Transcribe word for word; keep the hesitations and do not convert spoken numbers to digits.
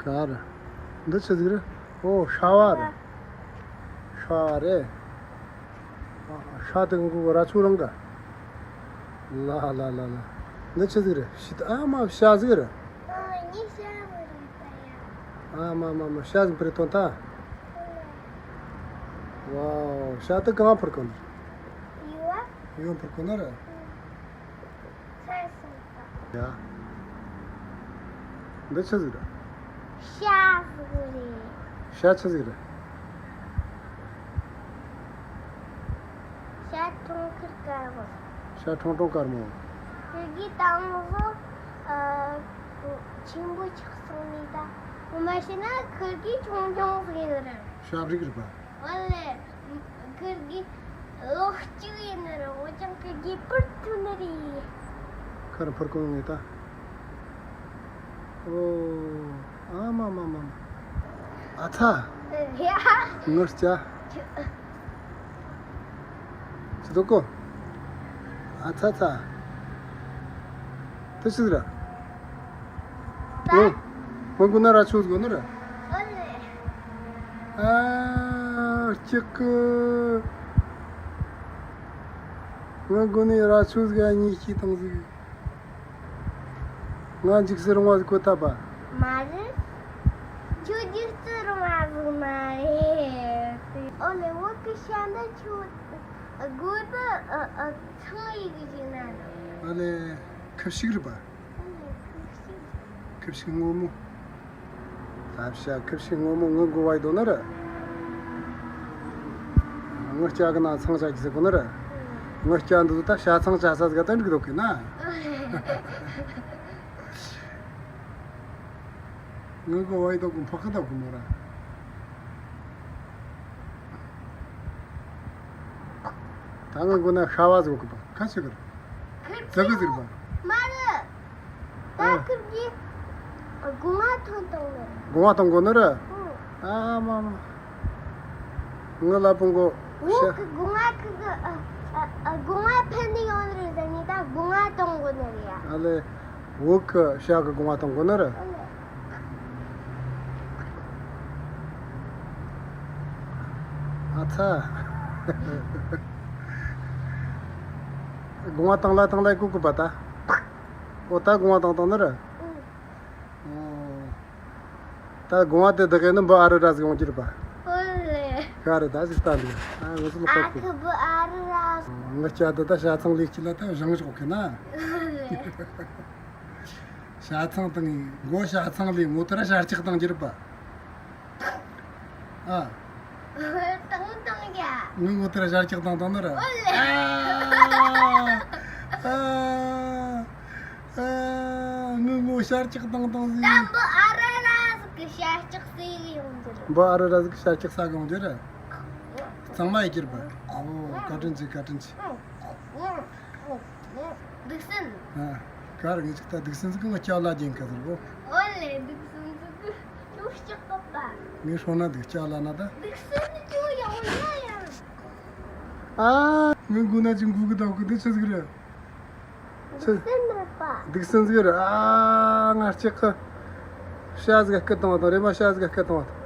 ག་རེད། འདི་ཆི་ཟིག་རེད། ཨོ་ཤྭ་བ་རེད། ཤྭ་བ་རེད། ཨ། ཤྭ་དེ་གི་མགོ་རྭ་ཅོ་རིང་ག་ལ་ལ་ལ་ལ། འདི་ཆི་ཟིག་རེད། ཤི་ད། ཨ་མ། ཤྭ་ཟིག་རེད། ཨ་མ་མ་མ། ཤྭ་ཟིག་པར་ཐོན་ཐལ། ཝའོ། ཤྭ་དེ་གང་ཕར་གོ་ནི། ཡོད། ཡོད་ཕར་གོ་ནི་རེད། ཡ། འདི་ཆི་ཟིག་རེད། ཤྭ་ཟིག་རེད། ཤྭ་ཆི་ཟིག་རེད། ཤྭ་ཁྲུང་ཁུར་དཀར་མོ། ཤྭ་ཁྲུང་ཁྲུང་དཀར་མོ། ཁུར་གི་དང་བོ། ཨ། ཆེན་པོ་ཆགས་སོང་ནི་ད། ངོ་མ་བཤད་ན་ཁུར་གི་ཆུང་ཆུང་ཟིག་རེད། ཤྭ་བྲིག་རེད་པ། ཨོ་ལེ། ཁུར་གི་ལོ་གཅིག་ཡིན་ནི་རེད། འོ་ཅང་ཁུར་གི་པར་ཐོན་ནི་རེད། ཁར་ཕར་གོ་ངེས་ད། ཨོ། ཨ་མ་མ་མ་མ། ཨ་ཚ། ཡ། ངར་ཅག་ཅི་དོ་གོ། ཨ་ཚ་ཚ། དེ་ཆི་ཟིག་རེད། ད། ངོ་། ངོ་མགོ་ན་རྭ་ཅོ་ཟིག་གོ་ནི་རེད། ཨོ་ལེ། ཨ། ཅིག་གི། ངོ་མགོ་ནས་རྭ་ཅོ་ཟིག་ག་གཉིད་སྐྱིད་བཏང་ཟིག་ང་འཇིགས་སུ་རུང་བ་ཟིག་གོ་ཐལ་པ། མ་རེད། ཁྱོད་འཇིགས་སུ་རུང་བ་ཟིག་མ་རེད། ཨོ་ལེ། བོད་གི་ཤྭ་འདི་ཁྱོད་མགོ་ནི། ཨ། ཨ། ཚང་ཡི་གི་ཞིག་ན་ནི། ཨོ་ལེ། ཁབ་ཤིག་རེད་པ། ཁབ་ཤིག་སྔོན་མོ། ལྷ་བྱ་ཁབ་ཤིག་སྔོན་མོ་ངུ་དགོ་བ་ཡི་དོ་ནི་རེད། ངུ་སྐྱ་གི་ན་ཚང་བྱ་གི་ཟེར་གོ་ནི་རེད། ངུ་སྐྱ་འདི་ད་བྱ་ཚང་བྱ་ས་ཟིག་ག་ད་འགྲིག་འདུག་གི་ན། ངུ་དགོ་བ་ཡི་དོ་གི་འཕག་གི་དོ་གི་མོ་ར། ད་ངུ་དགོ་ན་ཤྭ་བ་ཟིག་གི་པ་ཁ་ཤི་གི་རེད། ཙི་གི་ཟིག་པ། མ་རེད། ད་ཨ། ཁིར་གི་སྒོ་ང་ཐོན་བཏང་ནི་རེད། སྒོ་ང་ཐོན་གོ་ནི་རེད། ཨ་མ་མ། ངི་ལ་ཕུང་གོ། འོག་གི་སྒོ་ང་ཁི་གི་ཨ་ཨ་སྒོ་ང་ཕན་ནི་ཡོང་ནི་རེད་ཟེར་ནི་ད་སྒོ་ང་གཏོང་གོ་ནི་རེད་ཡ། ཨ་ལེ། འོག་གི་ཤྭ་གི་སྒོ་ང་གཏོང་གོ་ནི་རེད། ཨ་ལེ། ཨ་ཚ། སྒོ་ང་བཏང་ལ་བཏང་ལ་ཀུ་ཀུ་པ་ད། ཨོ་ད་སྒོ་ང་བཏང་བཏང་ནི་རེད། ཨོ། ད་སྒོ་ང་དེ་བདག་གི་ནི་འབུ་ཨ་རི་ར་ཟིག་ཡོང་གི་རེད་པ། ཨོ་ལེ། ག་རེ་ད་ཟིག་ལྟ་འདུག་ཨ་ངོ་སུ་ལ་ཨ་ཁོ་ཁུ་འབུ་ཨ་རི་ར། ངི་སྐྱ་དེ་ད་བྱ་ཚང་ལས་ཀྱི་ལ་ད་བཞེངས་བཞག་གི་ན། ཨོ་ལེ། བྱ་ཚང་དང་མགོ་བྱ་ཚང་ལས་ངོ་དེ་ར་བྱ་ལྕག་བཏང་གི་རེད་པ། ཨ། བཏང་བཏང་ཡ། ངུ་ངུ་དེར་ཞར་ལྕག་བཏང་བཏང་ནི་རེད། ཨོ་ལེ། ཨ། ཨ། ཨ། ངུ་ངུ་ཞར་ལྕག་བཏང་བཏང་ཟིག་ད་འབུ་ཨ་ར་ར་ཟིག་གི་ཞར་ལྕག་ཟིག་ཡོང་རྒྱུ་རེད། འབུ་ཨ་ར་ར་ཟིག་གི་ཞར་ལྕག་ཟ་གི་ཡོང་རྒྱུ་རེད། གཙང་མ་ཡི་གྱུར་པ། ཨོ། བཀའ་དྲིན་ཆེ། བཀའ་དྲིན་ཆེ། འདུག་སེམས། ཨ། ག་རེ་ངས་ཅིག་ད་འདུག་སེམས་ཟིག་གི་ང་སྐྱ་ལ་རྒྱན་ཁ་ཟེར་གོ། ཨོ་ལེ། འདུག་སེམས་ཟིག་གི་ལུག་ལྕགས་པ་པ། ངས་ཧྲོ་ན་འདུག་སྐྱ་ལ་ན་ད། འདུག་སེམས་ནི་ཅུང་ཡང་ཡང་ཡང་། ཨ། ངའི་མགོ་ན་ཅིག་འགུལ་གི་འདུག་གི་འདི་ཆི་ཟིག་རེད། ཆི། འདུག་སེམས་རེད་པ། འདུག་སེམས་ཟིག་རེད། ཨ། ང་ལྕགས་གི་ཤ་ཟིག་སྐད་བཏང་བ་དང་རེ་མ་ཤ་ཟིག་སྐད་བཏང་བ་དང་།